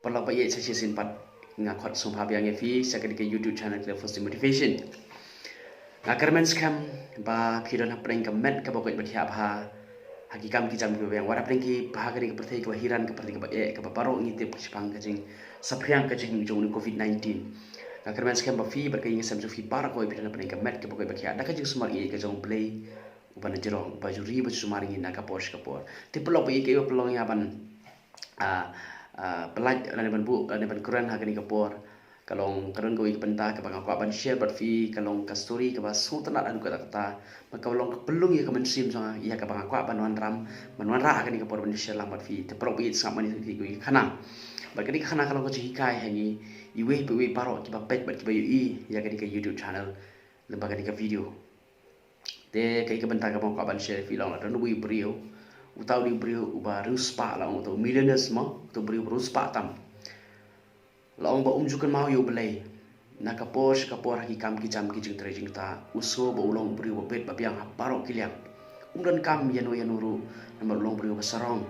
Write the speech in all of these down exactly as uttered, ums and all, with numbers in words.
Paralok ba ïeit, sa shisien pat nga khot sngewbha biang ïa phi sha kane ka YouTube channel Clear Positive Motivation. Nga kyrmen skhem ba phi don hapdeng ka met kaba koit ba khiah bha ha ki kam ki jam kiba biang, wat hapdeng ki bha kane ka pyrthei kaba hiran, ka pyrthei kaba eh, kaba baroh ngi tip shaphang ka jingsaphriang ka jong une u covid nineteen. Nga kyrmen skhem ba phi bad ka ïing ka sem jong phi baroh kawei phi don hapdeng ka met kaba koit ba khiah da ka jingsumar ïeit ka jong U Blei uba najrong, uba ju ri uba ju sumar ïa ngi na ka por sha ka por. Te paralok ba ïeit, kaei ba pynlong ïa nga ban ah, ah, pyllait lane ban buh lane ban kren ha kane ka por ka long, ka don kawei ka bynta kaba nga kwah ban share bad phi, ka long ka story kaba sngewtynnat haduh katta katta, bad kaba long ka pynlong ïa ka mynsiem jong nga, ïa kaba nga kwah ban wanrah, ban wanrah ha kane ka por ban share lang bad phi. Te paralok ba ïeit, sngap mane ïa kane ka khana. Bad kane ka khana ka long ka jinghikai ha ngi iwei pa iwei baroh kiba peit bad kiba ïohi ïa kane ka YouTube channel lem bad kane ka video. Te kaei ka bynta kaba nga kwah ban share ïa phi, long la don uwei u briew, uta u dei u briew uba riewspah, la ong uta u millionaire mo, uta u briew uba riewspah tam. La ong ba um ju kynmaw ïa U Blei na ka por sha ka por ha ki kam ki jam ki jingtrei jingktah. U sngew ba u long u briew uba bit ba biang ha baroh ki liang. Um donkam ïano ïano ruh, namar u long u briew uba sarong,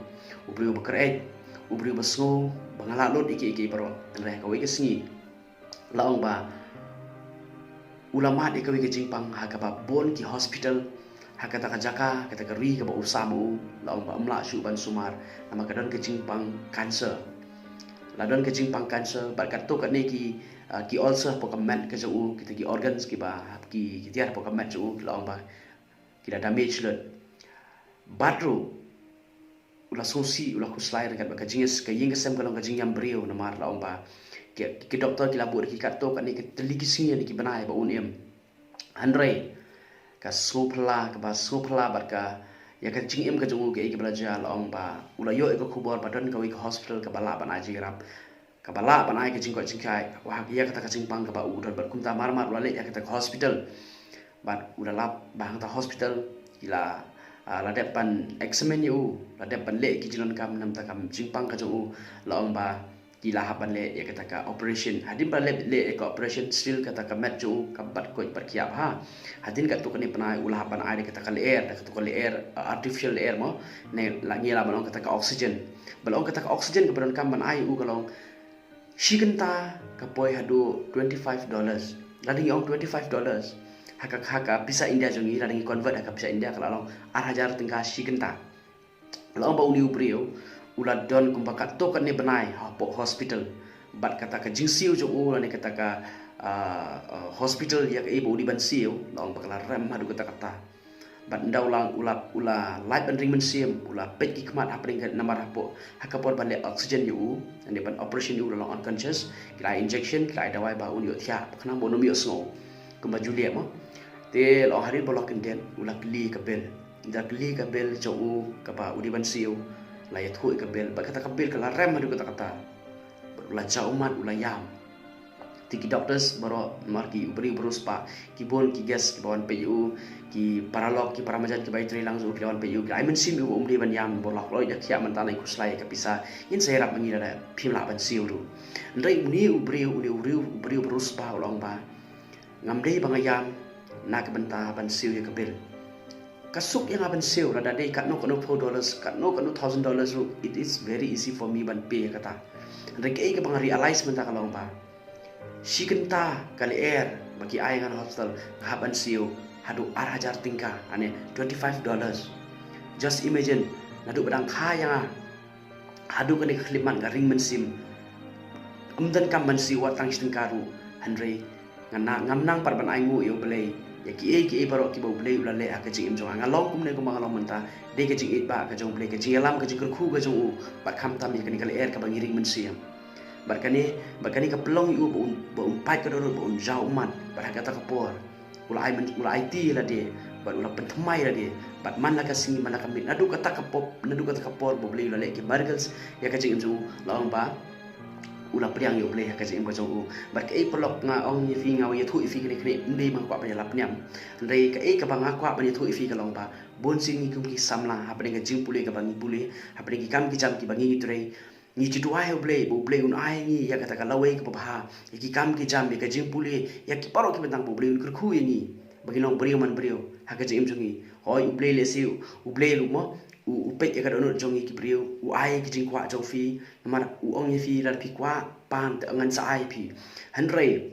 u briew uba kyreit, u briew uba sngew ba nga lah lut ïa kiei kiei baroh. Hynrei ha kawei ka sngi, la ong ba u la mad ïa kawei ka jingpang ha kaba bun ki hospital ha kata ka jaka, kata ka ri kaba u sam u, la ong ba um lah shuh ban sumar namar ka don ka jingpang cancer. La don ka jingpang cancer bad katto katne ki, ah, ki ulcer hapoh ka met ka jong u, kita ki organs kiba, ki, ki tiar hapoh ka met jong u, la ong ba ki la damage lut. Bad ruh u la sngewsih, u la khuslai ryngkat bad ka jingïas, ka ïing ka sem ka long ka jingïam briew, namar la ong ba ki, ki doktor ki la buh ïa ki katto katne ki tylli ki sngi ne ki bnai ba un im. Hynrei ka sngewphylla, kaba sngewphylla bad ka, ïa ka jingim ka jong u, kaei kaba la jia, la ong ba u la ïoh ïa ka khubor ba don kawei ka hospital kaba lah ban ai jingïarap, kaba lah ban ai ka jingkoit jingkhiah ïa kata ka jingpang kaba u don. Bad kumta mar mar u la leit ïa kata ka hospital. Bad u la lap ba hangta hospital ki la, ah, la dep ban examine ïa u, la dep ban leh ki jingdonkam namar ka jingpang ka jong u, la ong ba ki la hap ban leh ïa kata ka operation. Hadien ba la leh, leh ïa ka operation, still kata ka met jong u ka bat koit bat khiah bha. Hadien katto katne bnai u la hap ban ai da kata ka lyer, da kata ka lyer, ah, artificial lyer mo, ne la ngi lah ban ong kata ka oxygen. Ba la ong kata ka oxygen kaba donkam ban ai u ka long shi kynta ka poi haduh twenty-five dollars. Lada ngi ong twenty-five dollars ha ka, ha ka pisa India jong ngi, lada ngi convert ha ka pisa India ka la long ar hajar tyngka shi kynta. La ong ba une u briew u la don kumba katto katne bnai hapoh hospital. Bad kata ka jingsiew jong u lane kata ka, ah, ah, hospital ïa kaei ba u dei ban siew, la ong ba ka la rem haduh katta katta. Bad ynda u la, u la, u la lait ban ring mynsiem, u la peit ki khmat hapdeng ka, namar hapoh, ha ka por ban leh oxygen ïa u, lane ban operation ïa u, u la long unconscious, ki la ai injection, ki la ai dawai ba un ïohthiah, khnang ba un ym ïohsngew. Kumba ju leh mo. Te la ong hadien ba la kyndit, u la kylli ka bill. Ynda kylli ka bill jong u kaba u dei ban siew, la ïathuh ïa ka bill. Bad kata ka bill ka la rem haduh katta katta. Bad u la jah ummat, u la ïam. Te ki doctors baroh, namar ki u briew u riewspah, ki bun ki guest kiba wan peit ïa u, ki paralok, ki paramajan kiba ïatrei lang jong u ki la wan peit ïa u, ki la ai mynsiem ïa u ba um dei ban ïam, ba u la lait da khiah mynta, nai khuslai ïa ka pisa, ngin sa ïarap ma ngi lada phim lah ban siew ruh. Hynrei une u briew, une u briew, u briew u riewspah u la ong ba ngam dei ba nga ïam na ka bynta ban siew ïa ka bill. Ka suk ïa nga ban siew, lada dei katno katno phew dollars, katno katno thousand dollars ruh, it is very easy for me ban pay ïa kata. Hynrei kaei kaba nga realize mynta ka long ba shi kynta ka lyer ba ki ai nga na hospital, nga hap ban siew haduh ar hajar tyngka, lane twenty-five dollars. Just imagine, naduh ba dang kha ïa nga haduh kane ka khyllipmat nga ring mynsiem. Ym donkam ban siew wat tang shi tyngka ruh. Hynrei nga na, ngam nang pat ban ainguh ïa U Blei ïa kiei kiei baroh kiba U Blei u la leh ha ka jingim jong nga. Nga long kumne kumba nga long mynta dei ka jingïeit ba ka jong U Blei, ka jingïalam, ka jingkyrkhu ka jong u, bad khamtam ïa kane ka lyer kaba ngi ring mynsiem. Bad kane, bad kane ka pynlong ïa u ba un, ba un pait ka dohnud, ba un jah ummat. Bad ha kata ka por u la ai myn-, u la aiti ïa lade, bad u la pynthymmai ïa lade. Bad man la ka sngi, man la ka miet, naduh kata ka por, naduh kata ka por ba U Blei u la leh ki miracles ïa ka jingim jong u, la ong ba u la pdiang ïa U Blei ha ka jingim ka jong u. Bad kaei paralok nga ong ïa phi, nga ïathuh ïa phi kane, kane ym dei ba nga kwah ban ïalap niam. Hynrei kaei kaba nga kwah ban ïathuh ïa phi ka long ba bun sien ngi kum ki samla hapdeng ka jingpule kaba ngi pule, hapdeng ki kam ki jam kiba ngi ngi trei, ngi ju duwai ha U Blei ba U Blei un ai ngi ïa kata ka lawei kaba bha, ïa ki kam ki jam, ïa ka jingpule, ïa ki baroh ki bynta, ba U Blei un kyrkhu ïa ngi ba ngin long briew man briew ha ka jingim jong ngi. Hooid, U Blei lehse, U Blei ruh mo, u peit ïa ka dohnud jong ngi ki briew, u ai ki jingkwah jong phi. Namar u ong ïa phi lada phi kwah, pan te ngan sa ai phi. Hynrei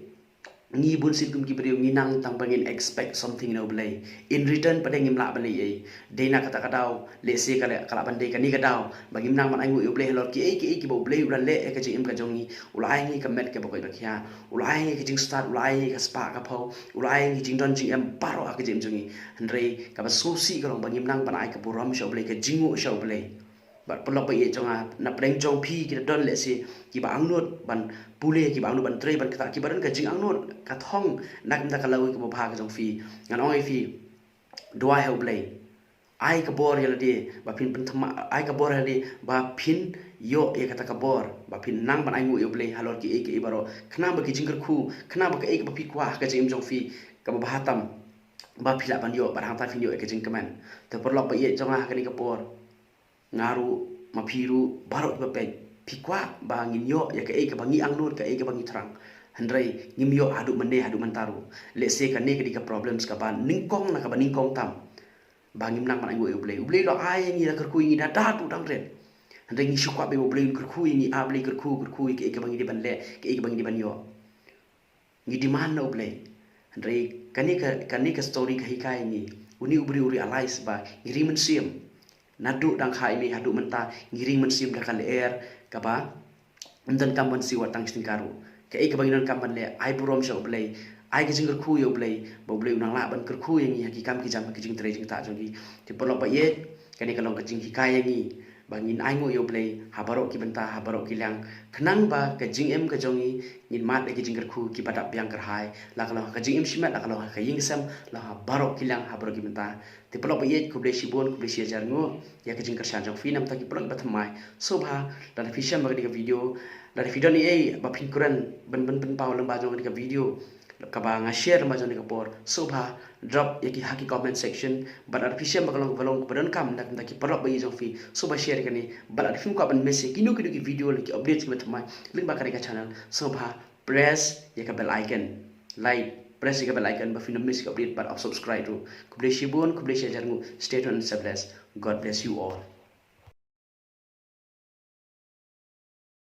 ngi bun sien kum ki briew ngi nang tang ba ngin expect something na U Blei. In return pat ngim lah ban leh ei. Dei na kata ka daw, lehse ka lah ban dei kane ka daw ba ngim nang ban ainguh ïa U Blei halor kiei kiei kiba U Blei u la leh ïa ka jingim ka jong ngi. U la ai ngi ka met kaba koit ba khiah, u la ai ngi ka jingstad, u la ai ngi ka spah ka phew, u la ai ngi jingdon jingem baroh ha ka jingim jong ngi. Hynrei kaba sngewsih ka long ba ngim nang ban ai ka burom sha U Blei, ka jingnguh sha U Blei. Bad paralok ba ïeit jong nga, na pdeng jong phi ki da don lehse kiba angnud ban pule, kiba angnud ban trei, ban ktah, kiba don ka jingangnud ka thong na ka bynta ka lawei kaba bha ka jong phi. Ngan ong ïa phi, duwai ha U Blei. Ai ka bor ïa lade ba phin pynthymmai, ai ka bor ïa lade ba phin ïoh ïa kata ka bor, ba phin nang ban ainguh ïa U Blei halor kiei kiei baroh, khnang ba ki jingkyrkhu, khnang ba kaei kaba phi kwah ha ka jingim jong phi kaba bha tam, ba phi lah ban ïoh, bad hangta phin ïoh ïa ka jingkmen. Te paralok ba ïeit jong nga, ha kane ka por, nga ruh, ma phi ruh, baroh kiba peit, phi kwah ba ngin ïoh ïa kaei kaba ngi angnud, kaei kaba ngi thrang. Hynrei ngim ïoh haduh mynne, haduh mynta ruh. Lehse kane ka dei ka problems kaba nyngkong na kaba nyngkong tam, ba ngim nang ban ainguh ïa U Blei. U Blei u la ai ïa ngi, la kyrkhu ïa ngi da da duh dang rit. Hynrei ngi shu kwah ba U Blei un kyrkhu ïa ngi, ah Blei kyrkhu, kyrkhu ïa kaei kaba ngi dei ban leh, kaei kaba ngi dei ban ïoh. Ngi demand na U Blei. Hynrei kane ka, kane ka story ka hikai ïa ngi, une u briew u realize ba ngi ring mynsiem. Naduh dang kha i mei haduh mynta ngi ring mynsiem da ka lyer kaba ym donkam ban siew wat tang shi tyngka ruh. Kaei kaba ngi donkam ban leh, ai burom sha U Blei, ai ka jingkyrkhu ïa U Blei, ba U Blei u nang lah ban kyrkhu ïa ngi ha ki kam ki jam, ha ki jingtrei jingktah jong ngi. Te paralok ba ïeit, kane ka long ka jinghikai ïa ngi ba ngin ainguh ïa U Blei ha baroh ki bynta, ha baroh ki liang, khnang ba ka jingim ka jong ngi ngin mad ïa ki jingkyrkhu kiba dap biang kyrhai, la ka long ha ka jingim shimet, la ka long ha ka ïing ka sem, la ha baroh ki liang, ha baroh ki bynta. Te paralok ba ïeit, khublei shibun, khublei shi hajar nguh ïa ka jingkyrshan jong phi na ka bynta ki paralok kiba thymmai. Sngewbha lada phi shem ba kane ka video, lada phi don ei ei ba phin kren ban, ban pynpaw lyngba jong kane ka video kaba nga share lyngba jong kane ka por, sngewbha drop ïa ki ha ki comment section. Bad lada phi shem ba ka long, ba long kaba donkam na ka bynta ki paralok ba ïeit jong phi, sngewbha share ïa kane. Bad lada phim kwah ban miss ïa kino kino ki video lane ki updates kiba thymmai lyngba kane ka channel, sngewbha press ïa ka bell icon. Like, press ïa ka bell icon ba phin ym miss ïa ka update, bad ap subscribe ruh. Khublei shibun, khublei shi hajar nguh. Stay tuned and stay blessed. God bless you all.